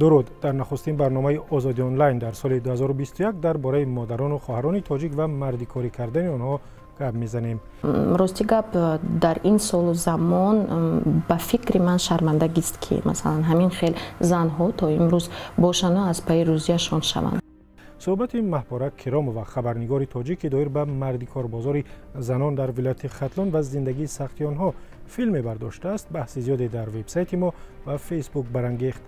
Дуруд. Дар нахустин барномаи Озодӣ Онлайн дар соли 2021 дар бораи модарону хоҳарони тоҷик ва мардикорӣ кардани онҳо гап мезанем. Рости гап, дар ин солу замон, ба фикри ман, шармандагист, ки масалан ҳамин хел занҳо то имрӯз бошану аз пайи рӯзияшон шаванд. Суҳбати Маҳпора Киромова, хабарнигори тоҷик, ки доир ба мардикорбозори занон дар вилояти Хатлон ва зиндагии сахти онҳо филме бардоштааст, баҳси зиёде дар вебсайти мо ва Фейсбук барангехт.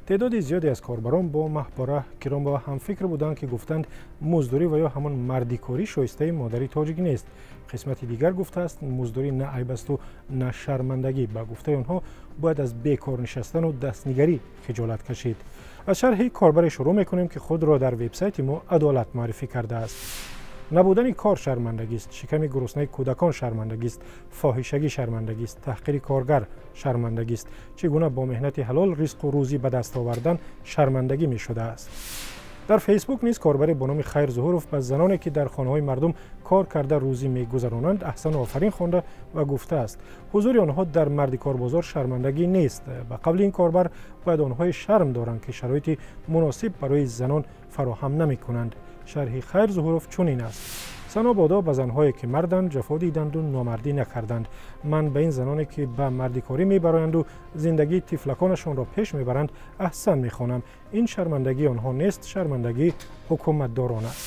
Теъдоди зиёде аз корбарон бо Маҳпора Киромова ҳамфикр буданд, ки гуфтанд, муздурӣ ва ё ҳамон мардикорӣ шоистаи модари тоҷик нест. Қисмати дигар гуфтааст, муздурӣ на айб асту на шармандагӣ. Ба гуфтаи онҳо, бояд аз бекор нишастану дастнигарӣ хиҷолат кашид. Аз шарҳи корбаре шурӯъ мекунем, ки худро дар вебсайти мо Адолат муаррифӣ кардааст. Набудани кор шармандагист, шиками гуруснаи кӯдакон шармандагист, фоҳишагӣ шармандагист, таҳқири коргар шармандагист. Чӣ гуна бо меҳнати ҳалол ризқу рӯзӣ ба даст овардан шармандагӣ мешудааст? Дар Фейсбук низ корбаре бо номи Хайр Зуҳуров ба заноне, ки дар хонаҳои мардум кор карда рӯзӣ мегузаронанд, аҳсану офарин хонда ва гуфтааст, ҳузури онҳо дар мардикорбозор шармандагӣ нест. Ба қавли ин корбар, бояд онҳое шарм доранд, ки шароити муносиб барои занон фароҳам намекунанд. Шарҳи Хайр Зуҳуров чунин аст: Сано бодо ба занҳое, ки марданд, ҷафо диданду номардӣ накарданд. Ман ба ин заноне, ки ба мардикорӣ мебароянду зиндагии тифлаконашонро пеш мебаранд, аҳсан мехонам. Ин шармандагии онҳо нест, шармандагии ҳукуматдорон аст.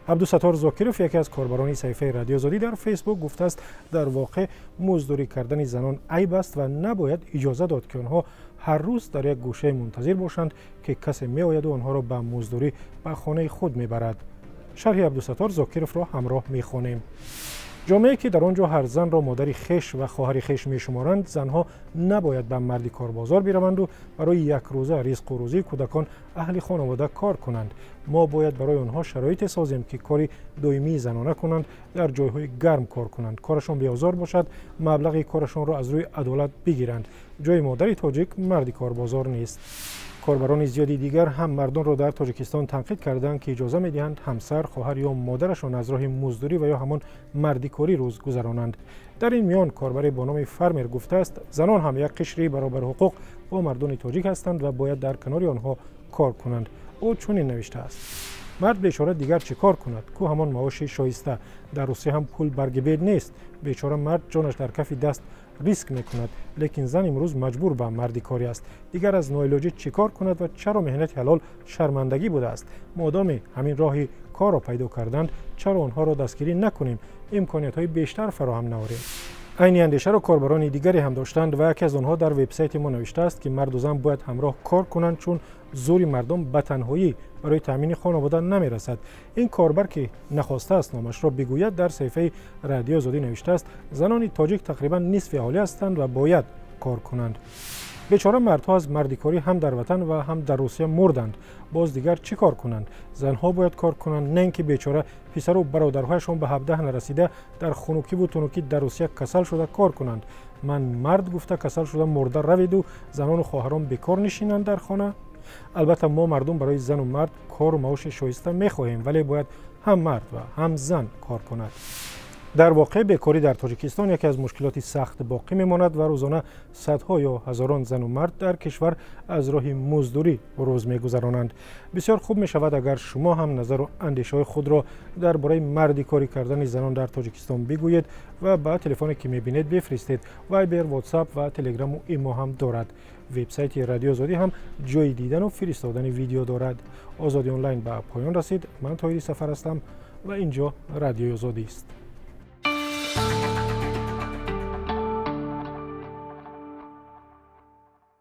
Абдусаттор Зокиров, яке аз корбарони саҳифаи Радиои Озодӣ дар Фейсбук, гуфтааст, дар воқеъ муздурӣ кардани занон айб аст ва набояд иҷоза дод, ки онҳо ҳар рӯз дар як гӯшае мунтазир бошанд, ки касе меояду онҳоро ба муздурӣ ба хонаи худ мебарад. Шарҳи Абдусаттор Зокировро ҳамроҳ мехонем. Ҷомеае, ки дар он ҷо ҳар занро модари хеш ва хоҳари хеш мешуморанд, занҳо набояд ба мардикорбозор бираванду барои якрӯза ризқу рӯзии кӯдакон, аҳли хонавода кор кунанд. Мо бояд барои онҳо шароите созем, ки кори доимии занона кунанд, дар ҷойҳои гарм кор кунанд, корашон беозор бошад, маблағи корашонро аз рӯи адолат бигиранд. Ҷои модари тоҷик мардикорбозор нест. Корбарони зиёди дигар ҳам мардонро дар Тоҷикистон танқид карданд, ки иҷоза медиҳанд ҳамсар, хоҳар ё модарашон аз роҳи муздурӣ ва ё ҳамон мардикорӣ рӯз гузаронанд. Дар ин миён корбаре бо номи Фармер гуфтааст, занон ҳам як қишри баробарҳуқуқ бо мардони тоҷик ҳастанд ва бояд дар канори онҳо кор кунанд. Ӯ чунин навиштааст: Мард бечора дигар чӣ кор кунад? Ку ҳамон маоши шоиста? Дар Русия ҳам пул барги бед нест. Бечора мард ҷонаш дар кафи даст риск мекунад, лекин зан имрӯз маҷбур ба мардикорӣ аст. Дигар аз ноилоҷӣ чӣ кор кунад ва чаро меҳнати ҳалол шармандагӣ будааст? Модоме ҳамин роҳи корро пайдо карданд, чаро онҳоро дастгирӣ накунем, имкониятҳои бештар фароҳам наорем? Айни андешаро корбарони дигаре ҳам доштанд ва яке аз онҳо дар вебсайти мо навиштааст, ки марду зан бояд ҳамроҳ кор кунанд, чун зӯри мардум ба танҳоӣ барои таъмини хонавода намерасад. Ин корбар, ки нахостааст номашро бигӯяд, дар саҳифаи Радиои Озодӣ навиштааст, занони тоҷик тақрибан нисфи аҳолӣ ҳастанд ва бояд кор кунанд. Бечора мардҳо аз мардикорӣ ҳам дар ватан ва ҳам дар Русия мурданд. Боз дигар чӣ кор кунанд? Занҳо бояд кор кунанд, на ин ки бечора писару бародарҳояшон ба 17 нарасида дар хунукиву тунукӣ дар Русия касал шуда кор кунанд. Ман мард гуфта, касал шуда мурда раведу занону хоҳарон бекор нишинанд дар хона. Албатта, мо мардум барои зану мард кору маоши шоиста мехоҳем, вале бояд ҳам мард ва ҳам зан кор кунад. Дар воқеъ, бекорӣ дар Тоҷикистон яке аз мушкилоти сахт боқӣ мемонад ва рӯзона садҳо ё ҳазорон зану мард дар кишвар аз роҳи муздурӣ рӯз мегузаронанд. Бисёр хуб мешавад, агар шумо ҳам назару андешаҳои худро дар бораи мардикорӣ кардани занон дар Тоҷикистон бигӯед ва ба телефоне, ки мебинед, бифиристед. Вайбер, Ватсап ва Телеграму Имо ҳам дорад. Вебсайти Радиои Озодӣ ҳам ҷои дидану фиристодани видео дорад. Озодӣ Онлайн ба поён расид. Ман Тоҳири Сафар ҳастам ва ин ҷо Радиои Озодист.